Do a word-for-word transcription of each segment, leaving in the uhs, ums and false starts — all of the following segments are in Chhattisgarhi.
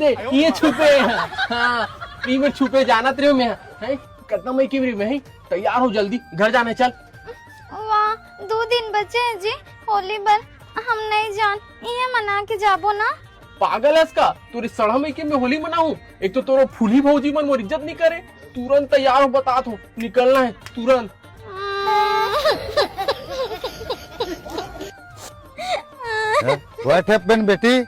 ये छुपे हे। हाँ, ये मेर छुपे जानत रहे हो मैं, हैं? कितना मैं की मेरी में है? तैयार हो जल्दी, घर जाना है, चल। वाह, दो दिन बचे हैं जी होली बर, हम नहीं जान, ये मना के जाबो ना। पागल है इसका, तोरी सड़हा में के मैं होली मनाऊं? एक तो तोरो फूली भौजी मन मोर इज्जत नहीं करे, तुरंत तैयार हो, बतात हो, निकलना है तुरंत। हैं? What happened, बेटी?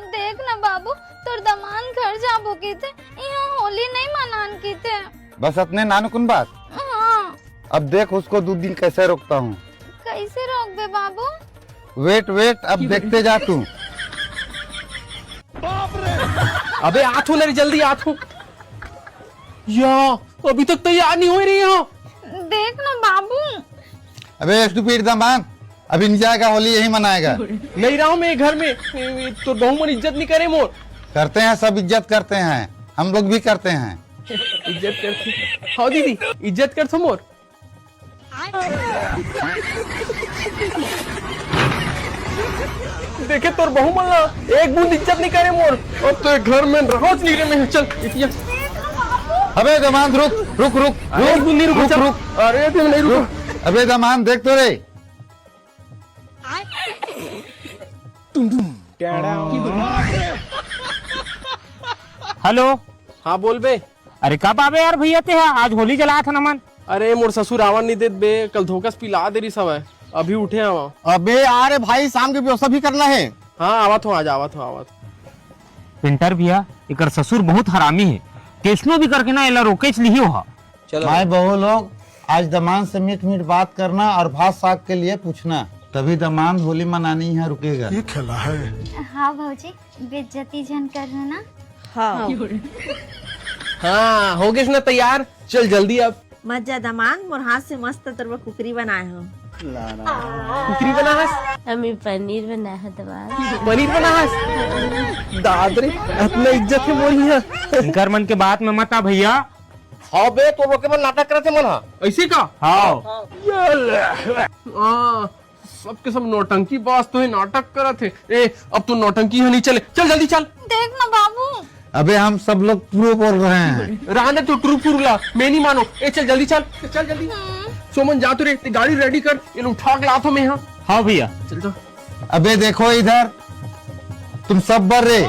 देख ना बाबू, तोर दमान घर जाबो कीथे, यहाँ होली नहीं मनान कीथे। बस अतने नानकुन बात? हाँ। अब देख उसको दो दिन कैसे रोकता हूँ। कैसे रोकबे बाबू? Wait, wait, अब देखते जा तू। अबे आत हो ना रे, जल्दी आत हो। या, अभी तक तैयार नहीं हो रही हो। देख ना बाबू। अबे stupid दमान, अभी नहीं जाएगा, होली यही मनाएगा। नहीं रहा हूँ मैं घर में, ए, ए, तो बहू मन इज्जत नहीं करे मोर। करते हैं, सब इज्जत करते हैं, हम लोग भी करते हैं। इज्जत करते? हाँ दीदी, इज्जत कर मोर। देखे तोर बहू मन ला, एक बूंद इज्जत नहीं करे मोर। अब तो एक घर में रहोच नहीं रे मैं। चल इतिया। अबे दमांद, रुक, रुक, रुक, अरे रुक, एक बूंद नहीं रुको, रुक, चल। रुक। अरे तुम नहीं रुको। रुक। अबे दमांद, देख तो रे। हेलो। हाँ बोल बे। अरे कब आबे यार भैया ते हा? आज होली जलात हन हमन। अरे मोर ससुर आवन नहीं देत बे, कल धोखस पिला दे रही सब है, अभी उठे हवा। अबे यार भाई, शाम की व्यवस्था भी करना है। हाँ आवत हो, आज आवत हो, आवत हो। पिंटर भैया, एकर ससुर बहुत हरामी है, कैसनो भी करके ना एला रोकेच लिही हो हा। चलो। माय बहू लोग, आज दमांद से मीठ मीठ बात करना और भात साग के लिए पूछना, तभी दमांद होली मनानी यहाँ रुकेगा। ये खेला है। हाँ भौजी, बेइज्जती झन कर ना। हाँ। हाँ, हो गए ना तैयार, चल जल्दी अब। मत जा दमांद, मोर हाथ से मस्त तोर बर कुकरी बनाए हो। कुकरी बना हस? हमें पनीर बना है दमांद। पनीर बना हस? दाद रे, इतना इज्जत है मोर यहाँ। इनकर मन के बात में मत आ भैया। हाँ बे, तो रोके बर नाटक करत हे मन हा। ऐसे का? हाँ। ये ले। हाँ, सबके सब नौटंकी बाज तो है, नाटक करत है। ए, अब तो नौटंकी यहाँ नहीं चले, चल जल्दी चल। देख ना बाबू। अबे हम सब लोग ट्रू बोल रहे हैं। रहने तो ट्रू फ्रू ला, मैं नहीं मानो। ए चल जल्दी चल, चल जल्दी। हम्म। सोमन जा तो रे, ते गाड़ी रेडी कर, ये उठा के लात हो मैं यहाँ। हाँ भैया। चल चल। अबे देखो इधर, तुम सब बर रे।